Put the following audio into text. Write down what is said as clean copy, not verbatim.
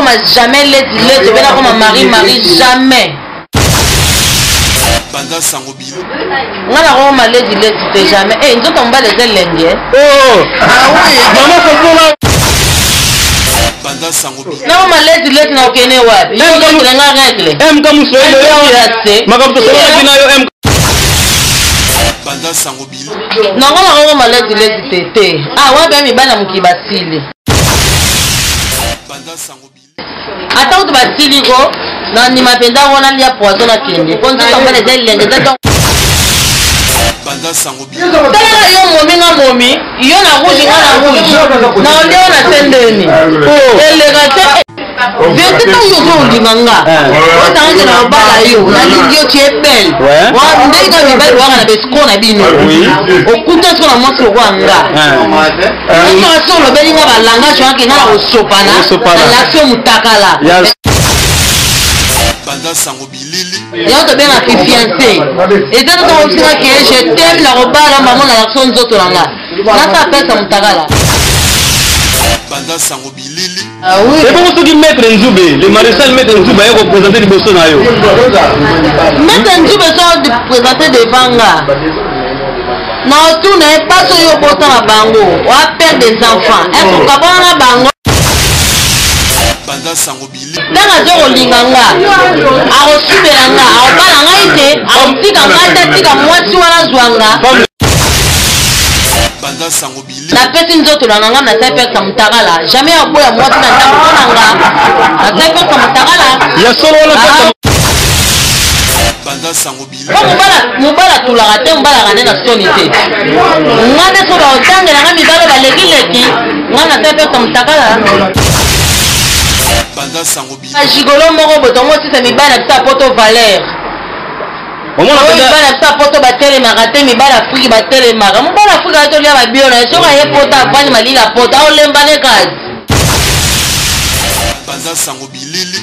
nakoma jamais leti leti obe nakoma marie marie jamais. Panza sango bilo. Nga nakoma leti leti te jamais. Eh nzoto mobali eza elengi eh. Oh. Ah oui. Mama Sofola. Panza sango bilo. Nakoma leti leti na okende wapi? Yo okende nga règle. MK Muswahili ya. Makambo tosololaki na yo MK. Panza sango bilo. Nango nakoma leti leti te te. Ah wapi ya mibali na mokili basili. Panza sango bilo. Ata kutu basili ko na ndima mpenza yango nalia poison nakende mpo nzoto mobali eza elengi eza donc Panza sango bilo. Talaka yo momi nga momi yo na rouge nga na rouge na olia yo na se ndeni eleka te. Verité ntango yo ozo olinga nga otangaki na obala yo nalingi yo tu es belle ndenge kaka mibali waka na besco na bino okuta siko na mwasi lokola nga soki olobeli nga balangage wana ke nga na kosopana nalakisi yo mutakala. Panza sango bilili. Yango tobengaka fiancé eza ntango osinga ke je t'aime na kobala mamo nalakisi yo nzoto na nga nasa apesa mutakala. Panza sango bilili. Ah oui. Ebongo soki maître Nzube, le maréchal maître Nzube aye kopresente liboso na yo. Maître Nzube so présente devant nga na otuna ye mpasi oyo obota na bango oa père des enfants est-ce okabwana na bango? Panza sango bilili. Ntango azo kolinga nga akosubela nga akobala ngai te akotika ngai te atika mwasi wana azwa nga. Panza sango bilili. Napesi nzoto na nga nga nasali pekisa mutakala jamais akoboya mwasi na ndako mpo na nga nasali pekisa mutakala. Ya solo wana pekisa. Panza sango bilili. Po mobala mobala atulaka te mobala akande na soni te nga nde so baotangela nga mibalo balekileki nga nasali pekisa mutakala. Panza sango bilili. Ba gigolo moko boye tongo osisa mibali na biso ya poto valeur. Omona Oyo mpenza mibali na biso ya poto batelemaka te mibali Afriki batelemaka. Mobali Afriki aye tolia ba bio na ye soki aye poto avandi malili ya poto aolemba ne kasi. Panza sango bilili.